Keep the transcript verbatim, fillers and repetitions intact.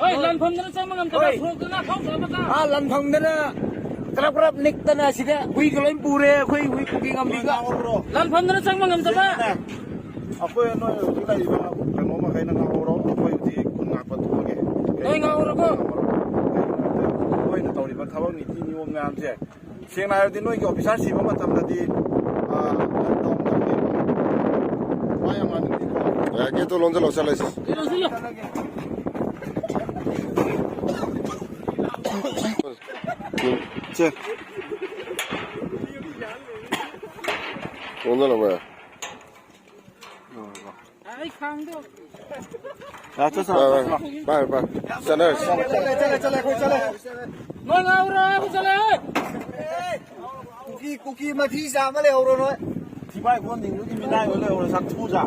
ꯍꯣꯏ, ꯂꯥꯟꯐꯝꯗꯅ ꯆꯪꯕ ꯉꯝꯗꯕ, ꯍꯣꯏ꯫ ꯁꯣꯔꯣꯛꯇꯅ ꯐꯥꯎꯗꯕ ꯃꯆꯥ꯫ ꯑꯥ, ꯂꯥꯟꯐꯝꯗꯅ ꯀ꯭ꯔꯞ ꯀ꯭ꯔꯞ ꯅꯤꯛꯇꯅ ꯁꯤꯗ ꯍꯨꯏꯒ ꯂꯣꯏ ꯄꯨꯔꯦ, ꯑꯩꯈꯣꯏ ꯍꯨꯏ ꯀꯨꯀꯤ ꯉꯝꯕꯤꯒ꯫ ꯂꯥꯟꯐꯝꯗꯅ ꯆꯪꯕ ꯉꯝꯗꯕ꯫ ꯑꯩꯈꯣꯏ ꯅꯣꯏ ꯍꯧꯖꯤꯛ ꯂꯩꯔꯤꯕ ꯀꯩꯅꯣ ꯃꯈꯩꯅ ꯉꯥꯎꯍꯧꯔꯣ, ꯑꯩꯈꯣꯏ ꯍꯧꯖꯤꯛ ꯈꯨꯟ ꯉꯥꯛꯄ ꯊꯣꯛꯑꯒꯦ꯫ ꯅꯣꯏ ꯉꯥꯎꯍꯧꯔꯣꯀꯣ꯫ ꯅꯣꯏꯅ ꯇꯧꯔꯤꯕ ꯊꯕꯛ ꯅꯤꯇꯤ ꯅꯤꯌꯣꯝ ꯃꯌꯥꯝꯁꯦ ꯁꯦꯡꯅ ꯍꯥꯏꯔꯗꯤ ꯅꯣꯏꯒꯤ ꯑꯣꯐꯤꯁꯥꯔ ꯁꯤꯕ ꯃꯇꯝꯗꯗꯤ, ꯑ, ꯀꯩꯅꯣ ꯇꯧꯗꯕꯅꯦꯕ꯫ ꯋꯥ ꯌꯥꯝ ꯉꯥꯡꯅꯤꯡꯗꯦꯀꯣ꯫ ꯌꯥ, ꯒꯦꯠꯇꯣ ꯂꯣꯟꯁꯤꯜꯂꯣ, ꯆꯠꯂꯁꯤ꯫ ꯆꯠꯂꯣ, ꯆꯠꯂꯣ꯫ ꯁꯦ꯫ ꯂꯣꯟꯁꯤꯜꯂꯣ, ꯃꯌꯥꯝ꯫ ꯑꯩ ꯈꯥꯡꯗꯣ꯫ ꯌꯥ, ꯆꯠꯁꯤ, ꯆꯠꯁꯤ꯫ ꯄꯥꯏ, ꯄꯥꯏ, ꯄꯥꯏ꯫ ꯆꯠꯅꯔꯁꯤ꯫ ꯆꯠꯂꯦ, ꯆꯠꯂꯦ, ꯆꯠꯂꯦ, ꯑꯩꯈꯣꯏ ꯆꯠꯂꯦ꯫ ꯅꯣꯏ ꯉꯥꯎꯔꯣ, ꯑꯩꯈꯣꯏ ꯆꯠꯂꯦ꯫ ꯀꯨꯀꯤ, ꯀꯨꯀꯤ ꯃꯊꯤ ꯆꯥꯕ ꯂꯩꯍꯧꯔꯣ ꯅꯣꯏ꯫ ꯊꯤꯕꯥꯏ ꯀꯣꯟꯁꯤꯡꯗꯨꯒꯤ ꯃꯤꯅꯥꯏ ꯑꯣꯏ ꯂꯩꯍꯧꯔꯣ, ꯁꯛꯊꯨ ꯆꯥ꯫